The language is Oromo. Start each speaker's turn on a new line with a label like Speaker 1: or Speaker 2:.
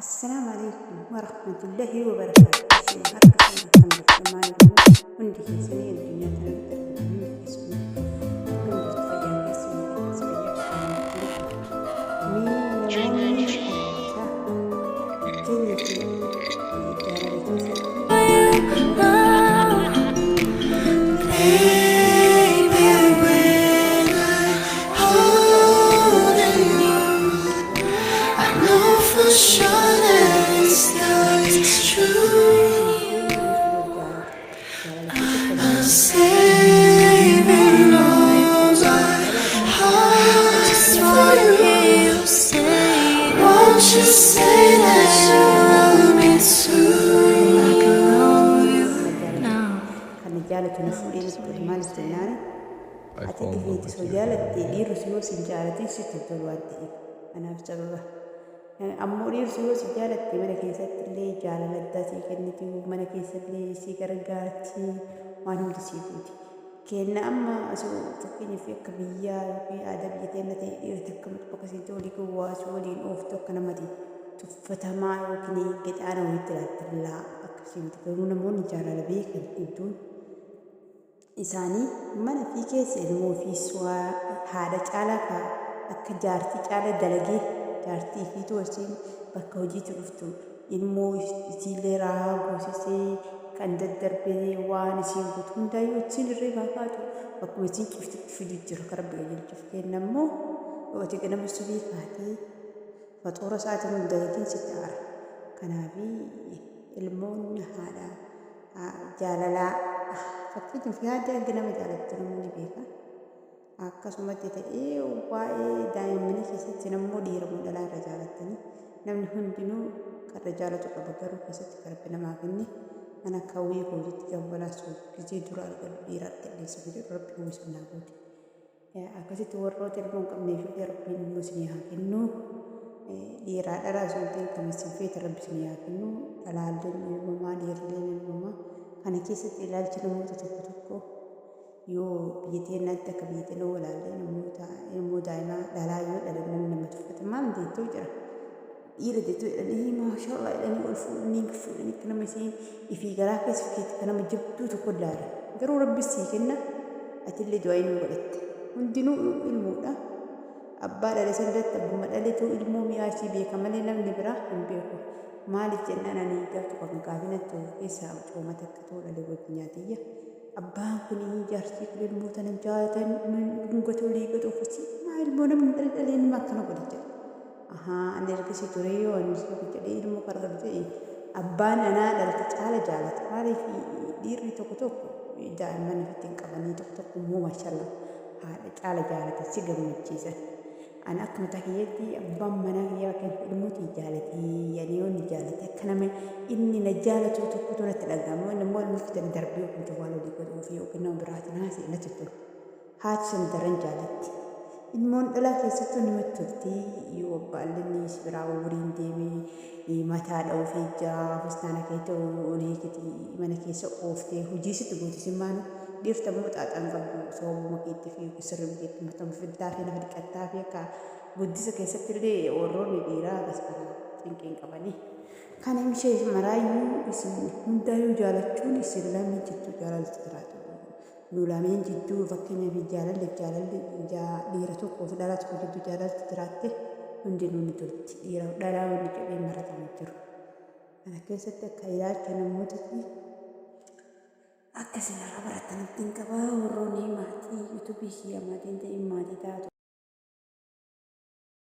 Speaker 1: Assalaamu alaikum warahmatullahi wabarakaatuh. Isheen harka fuune, akkam jirtu ilmaan Oromoo hundi keessanii, addunyaa kana irratti argamtan hundi keessanuu, akkam jirtu? Fayyaa keessanii? Akkas fayyaa qabdu. Mee namoonni akka fakkeenyaa fi jaalala keessatti
Speaker 2: Baby, when I'm holding you, I know for sure that it's not true. I'm saving all my heart for you. Won't you say that you love me too?
Speaker 1: Kan jaalatu na fuudhee natti tolu. Maaliif jennaan, ati dhiheeti soo jaalatte, dhiirri yoo sin jaalatin sitti hin tolu waan ta'eef. Kanaaf sababa ammoo dhiirri yoo si jaalatte, mana keessatti illee jaalala addaa sii kenniti, mana keessatti illee sii gargaarti, waan hundi sii gooti. Kenna amma osoo fakkeenyaaf akka biyyaa yookiin aadaa biyya teenya ta'e, dhiirri takka bakka isiitti walii gowwaasu waliin ooftu, akka namati tuffatamaa yookiin gexaana wayiitti ilaaltillaa akkasii miti. Garuu namoonni jaalala beekan hedduun isaanii mana fi keessa ilmoo fi haadha caalaa ka akka jaartii caalaa dalagee, jaartii fiituu wasiin bakka hojiitti dhuftu ilmoo isiillee raahaa goosisee kan daddarbee, waan isiin gootu hundaayyuu isiin irree baakaatu bakkuma isiin ciftutti fidu jira. Kan Rabbi qajeelchuuf kenna immoo yoo ati ganama subii kaatee faxoora isaatiin hin dalagin sitti aara. Kanaafi ilmoon haadha jaalalaa, fakkeenyaaf haadha hanga nama jaalattu namni ni beeka. Akkasumatti ta'ee waa'ee daa'immanii keessatti ammoo dhiira moo dhalaa irra jaalattanii? Namni hundinuu karra jaalatu qaba, garuu keessatti kan Rabbi namaa kenne kan akka hawwii kootitti gawwalaa gizee dura argadhu dhiira argadheessa jedhu Rabbi hawwii sun naa goote. Akkasitti warroota ilmoo hin qabneef illee Rabbiin ilmoo isinii haa kennu. Dhiiraa dhalaa osoo hin ta'in kan isin feete Rabbi isinii haa kennu. Dhalaalleen ilmumaa, dhiirrilleen ilmumaa. Kana keessatti ilaalchi namoota tokko tokko, yoo biyya teenyaatti akka biyya teenya walaallee, namoota ilmoo daa'imaa dhalaa yoo dhalan namni nama tuffata. Maal deettoo jira. Dhiira deettoo jedhanii, maashaallah jedhanii ol fuudhanii fuudhanii, akka nama isiin ifii garaa keessa keetti kan nama jabduu tokko ilaala. Garuu Rabbi sii kenna, atillee du'aa inni godhatte. Hundinuu ilmoodha. Abbaa dhale san irratti abbuma dhaletu ilmoo mi'aa ishii beeka malee namni biraa hin beeku. Maaliif jennaan, ani gaaf tokko kan gaafinatti keessaa cooma takka ta'uu dhale wajji nyaatiyya. Abbaan kun, jaarsi kun ilmoo tana jaalatan, dhungatu, olii gad uffisi. Maa ilmoo namni dhale dhalee nama akkana godhe jedha. Ahaa, ani ergasii ture yoo ani tokko jedhee ilmoo kan argatu ta'e, abbaan anaa dhalte caala jaalata. Maaliif, dhiirri tokko tokko daa'imman ofitti hin qabanii, tokko tokko immoo maashaallah haadha caala jaalata, si gammachiisan. Ani akka mataa kiyyaatti abbaan manaa kiyyaa akka ilmootii jaalatee, ani yoo inni jaalate akka nama inni na jaalatu tokkotu natti dhaga'ama. Inni immoo ilmoo fitan darbee yookiin jawwaala olii godhuu fi yookiin nama biraatiin haasa'e natti tolu. Haati sun daran jaalatti. Ilmoon dhalaa keessattuu namatti tolti. Yoo abbaallee si biraa waliin deemee mataa dha'uufii jira, fustaana kee ta'u olii mana keessa ooftee hojii sitti gooti simmaanu. Dhiirta immoo xaaxaan qabdu, sababuma keetti fi sirrii keetti matama fiddaa fi nafa dhiqattaa fi akka guddisa keessatti illee warroonni dhiiraa akkas kana cinqiin qabanii. Kana ishee maraayyuu isin hundaayyuu jaalachuun isin lameen jidduu jaalalti jiraatu. Nu lameen jidduu, fakkeenyaaf jaalalli jaalalli dhiira tokkoo fi dhalaa tokko jidduu jaalalti jiraatte, hundinuu ni tolti. Dhiira dhalaa wanni jedhee maratamu jiru. Kana keessatti akka ilaalcha namootatti akka isin irraa baratanitti hin qabaa. Warroonni maatii YouTube kiyya maatiin ta'in maatii taatu.